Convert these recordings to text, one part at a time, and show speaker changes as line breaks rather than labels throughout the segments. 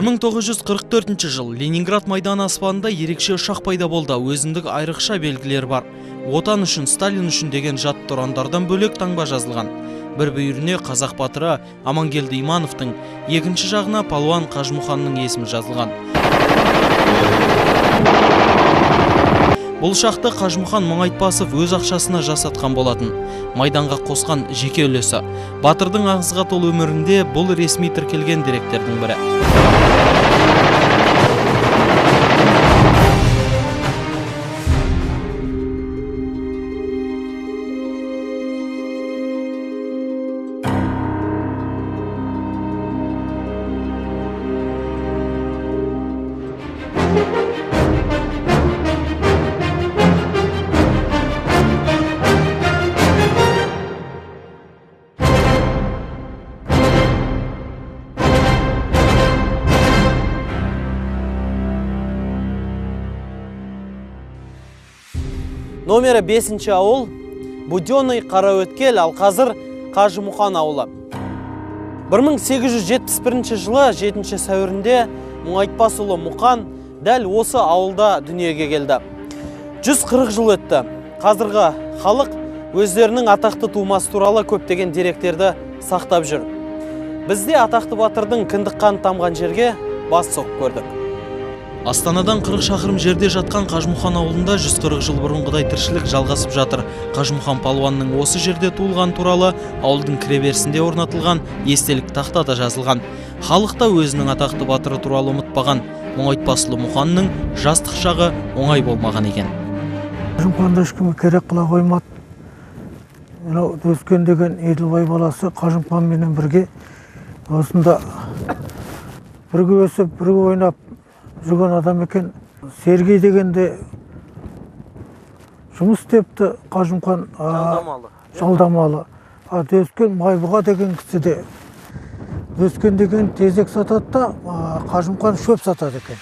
1944 жыл Ленинград майданы аспанында ерекше ұшақ пайда болды. Өзіндік айрықша белгілер бар. Отан үшін, Сталин үшін деген жатты ұрандардан бөлек таңба жазылған. Бір бүйіріне қазақ батыры Амангелді Имановтың, екінші жағына палуан Қажымұханның есімі жазылған. Бұл ұшақты Қажымұхан Мұңайтпасов өз ақшасына жасатқан болатын. Майданға қосқан жеке үлесі. Батырдың аңызға толы өмірінде бұл ресми тіркелген деректердің бірі. Номері 5-ші ауыл Буденный Қараөткел, ал қазір Қажымұқан ауылы. 1871 жылы 7 сәуірінде Мұңайтпасұлы Мұқан дәл осы ауылда дүниеге келді. 140 жыл өтті. Қазіргі халық өздерінің атақты тумасы туралы көптеген деректерді сақтап жүр. Бізде атақты батырдың кіндік қаны тамған жерге бас соғып көрдік. Астанадан 40 шақырым жерде жатқан Қажымұқан ауылында 140 жыл бұрынғыдай тіршілік жалғасып жатыр. Қажымұқан палуанның осы жерде туылған туралы ауылдың кіреберісінде орнатылған естелік тақтада жазылған. Халық та өзінің атақты батыры туралы ұмытпаған. Мұңайтпасұлы Мұқанның жастық шағы оңай болмаған екен.
Қажымұқанды ешкімге керек қыла қоймады. Мынау Өскен деген Еділбай баласы Қажымұқанменен бірге осында бірге өсіп, бірге ойнап жүрген адам екен. Сергей дегенде жұмыс істепті Қажымұқан, жалдамалы. А Өскен Майбұға деген кісі де, Өскен деген тезек сатады да, Қажымұқан шөп сатады екен.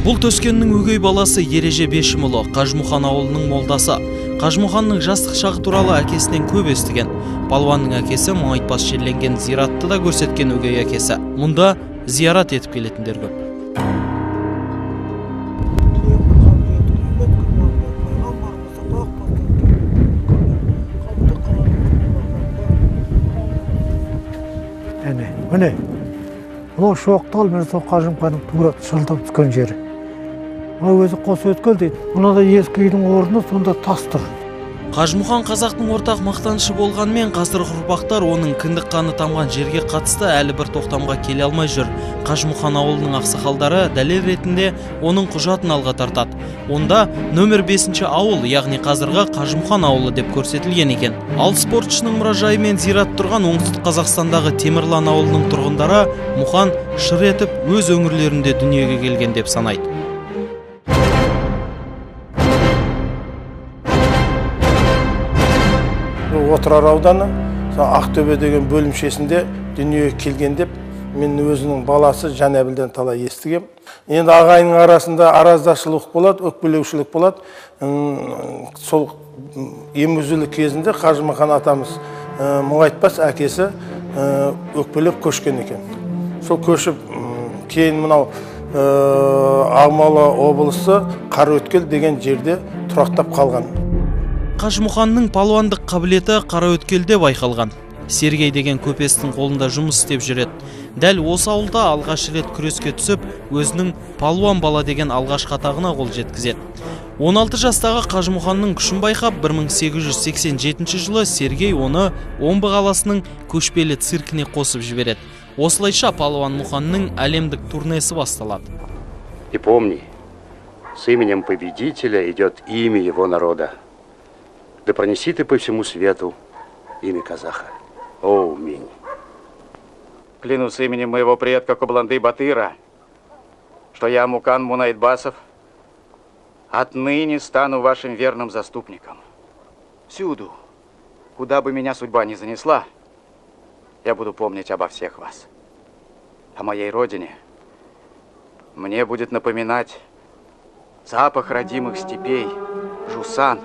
Бұл Төскеннің өгей баласы Ереже Бешімұлы, Қажымұқан ауылының молдасы. Қажымұқанның жастық шағы туралы әкесінен көп естіген. Палуанның әкесі Мұңайтпас жерленген зиратты да көрсеткен өгей әкесі. Мұнда зиярат етіп келетіндер көп.
Міне, мынау Шоқтал, міне сол Қажымұқанның тура шылдап түскен жері. Мынау өзі Қосөткел дейді. Мынадай ескі үйдің орны сонда тас тұр.
Қажымұқан қазақтың ортақ мақтанышы болғанмен, қазіргі ұрпақтар оның кіндік қаны тамған жерге қатысты әлі бір тоқтамға келе алмай жүр. Қажымұқан ауылының ақсақалдары дәлел ретінде оның құжатын алға тартады. Онда нөмір 5-ші ауыл, яғни қазіргі Қажымұқан ауылы деп көрсетілген екен. Ал спортшының мұражайы мен зират тұрған Оңтүстік Қазақстандағы Темірлан ауылының тұрғындары Мұқан шыр етіп өз өңірлерінде дүниеге келген деп санайды.
Отырар ауданы, Ақтөбе деген бөлімшесінде дүниеге келген деп мен өзінің баласы Жанәбілден талай естігем. Енді ағайынның арасында араздашылық болады, өкпелеушілік болады. Сол емізулік кезінде Қажымұқан атамыз Мұңайтпас әкесі өкпелеп көшкен екен. Сол көшіп кейін мынау Ақмола облысы Қараөткел деген жерде тұрақтап қалған.
Қажымұқанның палуандық қабілеті Қараөткелде байқалған. Сергей деген көпестің қолында жұмыс істеп жүреді. Дәл осы ауылда алғаш рет күреске түсіп, өзінің палуан бала деген алғашқы атағына қол жеткізеді. 16 жастағы Қажымұқанның күшін байқап, 1887 жылы Сергей оны Омбы қаласының көшпелі циркіне қосып жібереді. Осылайша палуан Мұқанның әлемдік турнесі басталады.
И помни, с именем победителя идет имя его народа. Да пронеси ты по всему свету имя казаха. О, аминь.
Клянусь именем моего предка Кобланды Батыра, что я, Мукан Мунайтбасов, отныне стану вашим верным заступником. Всюду, куда бы меня судьба ни занесла, я буду помнить обо всех вас. О моей родине мне будет напоминать запах родимых степей, жусан.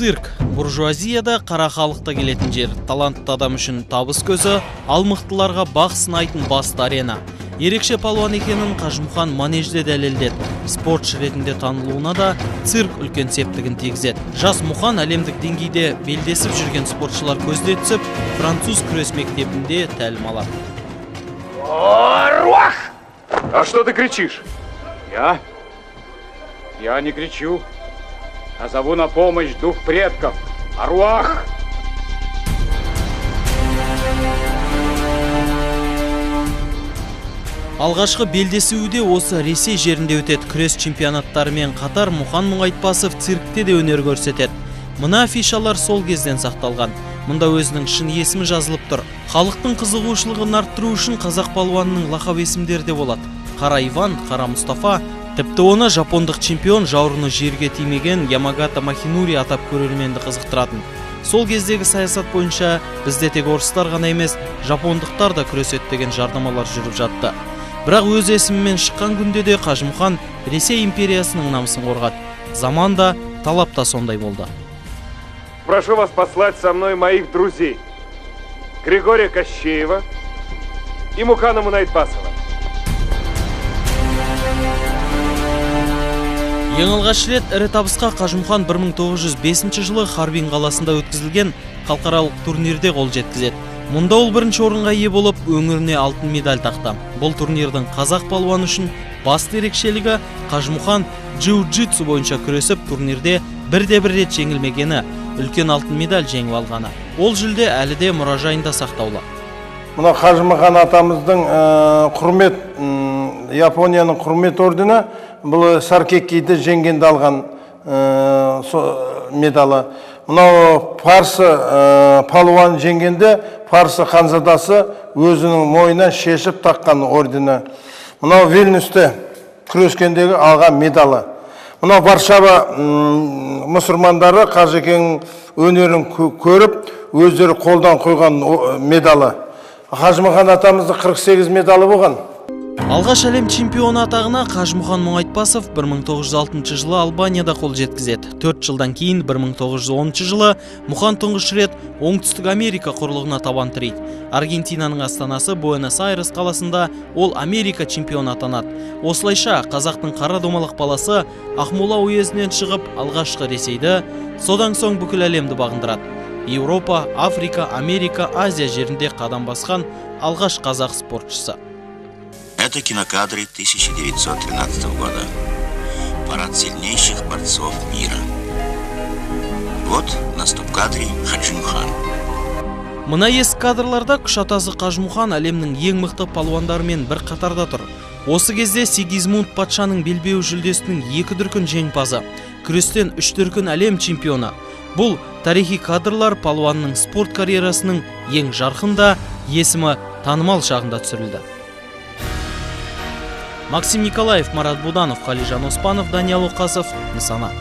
Цирк буржуазияда қара халықта келетін жер, талантты адам үшін табыс көзі, ал мықтыларға бақ сынайтын басты арена. Ерекше палуан екенін Қажымұқан манежде дәлелдеді. Спортшы ретінде танылуына да цирк үлкен септігін тигізеді. Жас Мұқан әлемдік деңгейде белдесіп жүрген спортшылар көзіне түсіп, француз күрес мектебінде тәлім алады.
А что ты кричишь?
Я? Я не кричу, а зову на помощь дух предков. Аруах!
Алғашқы белдесуі де осы Ресей жерінде өтеді. Күрес чемпионаттарымен қатар Мұқан Мұңайтпасов циркте де өнер көрсетеді. Мына афишалар сол кезден сақталған. Мұнда өзінің шын есімі жазылып тұр. Халықтың қызығушылығын арттыру үшін қазақ палуанының лақап есімдері де болады. Қара Иван, Қара Мұстафа, тіпті оны жапондық чемпион жауырыны жерге тимеген Ямагата Махинури атап көрерменді қызықтыратын. Сол кездегі саясат бойынша бізде тек орыстар ғана емес, жапондықтар да күреседі деген жарнамалар жүріп жатты. Бірақ өз есімімен шыққан күнде де Қажымұқан Ресей империясының намысын қорғады. Заман да, талап та сондай болды.
Прошу вас послать со мной моих друзей Григория Кощеева и Мукана Мунайтпасова.
Ең алғаш рет ірі табысқа Қажымұқан 1905 жылы Харбин қаласында өткізілген халықаралық турнирде қол жеткізеді. Мұнда ол бірінші орынға ие болып, өңіріне алтын медаль тақты. Бұл турнирдің қазақ палуаны үшін басты ерекшелігі Қажымұқан джиу-джитсу бойынша күресіп, турнирде бірде-бір рет жеңілмегені, үлкен алтын медаль жеңіп алғаны. Ол жүлде әлі де мұражайында сақтаулы.
Мына Қажымұқан атамыздың құрмет, Японияның құрмет ордені, бұл Саркеккиді жеңгенде алған медалы. Мынау парсы палуан жеңгенде парсы ханзадасы өзінің мойнынан шешіп таққан ордені. Мынау Вильнюсте күрескендегі алған медалы. Мынау Варшава мұсылмандары Қажекеңнің өнерін көріп, өздері қолдан қойған медалы. Қажымұқан атамыздың 48 медалы болған.
Алғаш әлем чемпионы атағына Қажымұқан Мұңайтпасов 1906 жылы Албанияда қол жеткізеді. 4 жылдан кейін 1910 жылы Мұқан тұңғыш рет Оңтүстік Америка құрлығына табан тірейді. Аргентинаның астанасы Буэнос-Айрес қаласында ол Америка чемпионы атанады. Осылайша қазақтың қара домалақ баласы Ақмола уезінен шығып алғашқы Ресейді, содан соң бүкіл әлемді бағындырады. Еуропа, Африка, Америка, Азия жерінде қадам басқан алғаш қазақ спортшысы.
Это кинокадры 1913 года. Парад сильнейших борцов мира. Вот на стоп-кадре Хаджимхан.
Мына ескі кадрларда күш атасы Қажымұқан әлемнің ең мықты палуандарымен бір қатарда тұр. Осы кезде Сигизмунд патшаның белбеуі жүлдесінің 2 дүркін жеңімпазы, күрестен 3 дүркін әлем чемпионы. Бұл тарихи кадрлар палуанның спорт карьерасының ең жарқын да есімі танымал шағында түсірілді. Максим Николаев, Марат Буданов, Қалижан Оспанов, Даниял Оқасов, Нысана.